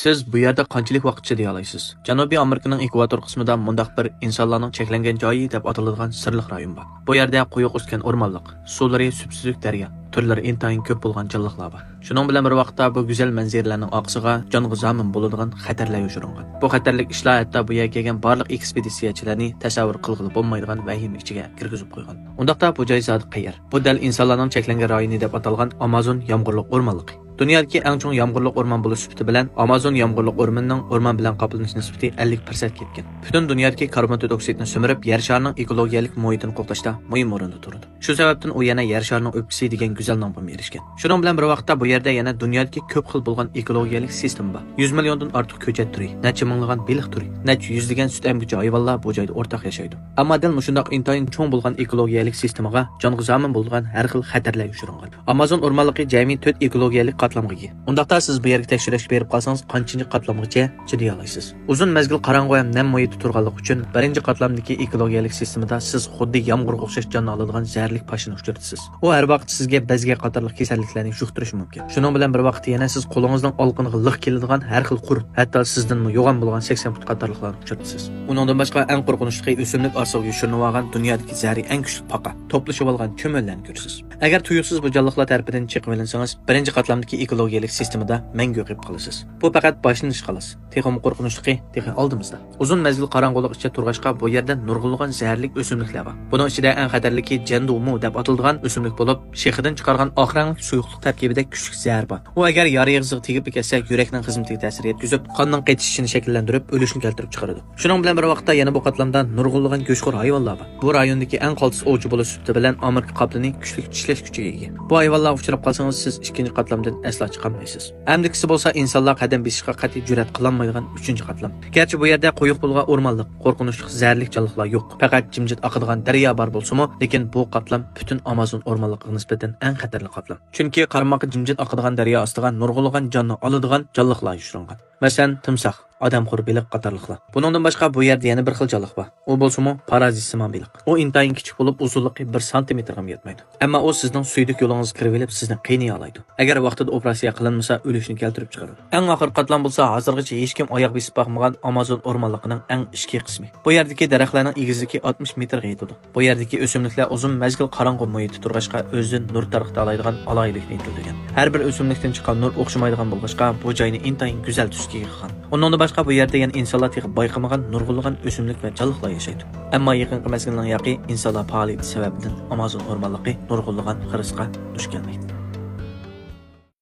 Siz bu yerda qanchalik vaqt chiday olasiz? Janubiy Amerikaning ekvator qismida mundaq bir insonlarning cheklangan joyi deb ataladigan sirliq rayon bor. Bu yerda quyuq o'sgan o'rmonliq, suvlari supsuzuk daryo, turlari intayin ko'p bo'lgan jonliqlar bor. Shuning bilan bir vaqtda bu go'zal manzaralarning oqisiga jonga zomin bo'ladigan xatarlar yoshiringan. Bu xatarlik ishlar hatto bu yerga kelgan barliq ekspeditsiyachilarni tasavvur qilg'ili bo'lmaydigan vahima ichiga kirgizib qo'ygan. Undaqda bu joy zoti qayer? Bu dal insonlarning cheklangan rayoni deb atalgan Amazon yomg'irliq o'rmonligi. Dunyodagi eng chong yomg'irliq o'rmon bo'lish sifati bilan Amazon yomg'irliq o'rmonining o'rmon bilan qoplanish nisbati 50% ketgan. Butun dunyodagi karbon dioksidni so'mirib, yer sharining ekologiyalik muhitini qo'g'dashda muhim o'rinda turadi. Shu sababdan u yana yer sharining o'pkasi degan go'zal nomga erishgan. Shuning bilan bir vaqtda bu yerda yana dunyodagi ko'p xil bo'lgan ekologiyalik sistema bor. 100 milliondan ortiq ko'chat turi, necha minglagan baliq turi, necha yuzlagan sut emguchi hayvonlar bu joyda o'rtaq yashaydi. Ammo dal mushundaq intayin cho'ng bo'lgan ekologiyalik sistemaga jonga zomin bo'lgan har xil xatarlar yoshiringan. Amazon o'rmonligi jami 4 ekologiyalik qatlamga ega. Undaqda siz bu yerga tekshirishga berib qolsangiz, qanchinchi qatlamgacha chiday olasiz? Uzun mezgil qorong'u ham nam muhitda turganligi uchun birinchi qatlamdagi ekologiyalik sistemada siz xuddi yomg'irga o'xshash jonni oladigan zaharlik pashini uchratasiz. U har vaqt sizga bezga qatorliq kasalliklarni yuqtirishi mumkin. Shuning bilan bir vaqtda yana siz qo'lingizdan olqiniga liq keladigan har xil qurt, hatto sizdan yo'g'on bo'lgan 80 fut qatorliqlarni uchratasiz. Uningdan boshqa eng qo'rqinchli o'simlik orasiga yoshirinib olgan dunyodagi zahri eng kuchli paqa, to'plashib olgan cho'millarni ko'rasiz. Agar tuyuqsiz bu jonliqlar tarafidan chiqib olinsangiz, birinchi qatlamdagi ekologiyalik sistemada mangu qolib qolasiz. Bu faqat boshlanish xolos. Texmi qo'rqinchligi texi oldimizda. Uzun mezgil qorong'ulik ichida turg'ashqa bu yerda nurg'unlagan zaharlik o'simliklar bor. Buning ichida eng xatarligi jandumu deb ataladigan o'simlik bo'lib, shexidan chiqargan oq rangli suyuqlik tarkibida kuchli zahar bor. U agar yara eg'ziga tegib ketsa, yurakning xizmatiga ta'sir yetkazib, qonning qaytishini shakllantirib, o'lishni keltirib chiqaradi. Shuning bilan bir vaqtda yana bu qatlamda nurg'unlagan go'shtxo'r hayvonlar bor. Bu rayondagi eng qaltis ovchi bo'lish sifati bilan Amerika qoploni kuchli tishlash kuchiga ega. Bu hayvonlarga uchrab qolsangiz, siz ikkinchi qatlamdan aslo chiqolmaysiz. Amdikisi bo'lsa, insonlar qadam bosishga qat'iy jur'at qilolmaydigan uchinchi qatlam. Garchi bu yerda quyuq bo'lgan o'rmonliq, qo'rqinchli zaharlik jonliqlar yo'q. Faqat jimjit oqadigan daryo bor bo'lsa-mu, lekin bu qatlam butun Amazon o'rmonligiga nisbatan eng xatarli qatlam. Chunki qarmoqqa jimjit oqadigan daryo ostiga nurg'unlagan jonni oladigan jonliqlar yoshiringan. Masalan, timsoh, odamxo'r baliq qatorliqlar. Buningdan boshqa bu yerda yana bir xil jonliq bor. U bo'lsa-mu parazitsimon baliq. U intayin kichik bo'lib, uzunligi 1 santimetrga ham yetmaydi. Ammo u sizning suydik yo'lingizga kirib olib, sizni qiynay oladi. Agar vaqtida operatsiya qilinmasa, o'lishni keltirib chiqaradi. Eng oxirgi qatlam bo'lsa, hozirgacha hech kim oyoq bosib boqmagan Amazon o'rmonligining eng ichki qismi. Bu yerdagi daraxtlarning egizligi 60 metrga yetadi. Bu yerdagi o'simliklar uzun mezgil qorong'u muhitda turg'ashqa o'zidan nur tarqata oladigan alohidlikni yetilgan. Har bir o'simlikdan chiqqan nur o'xshamaydigan bo'lg'ashqa bu joyni intayin go'zal tusga qilgan. Undan boshqa bu yerda yana insonlar texi bayqamagan nurg'unlagan o'simlik va jonliqlar yashaydi. Ammo yaqinqi mezgilning yoqi insonlar faoliyati sababidan Amazon o'rmonligi nurg'unlagan xirisga duch kelmaydi.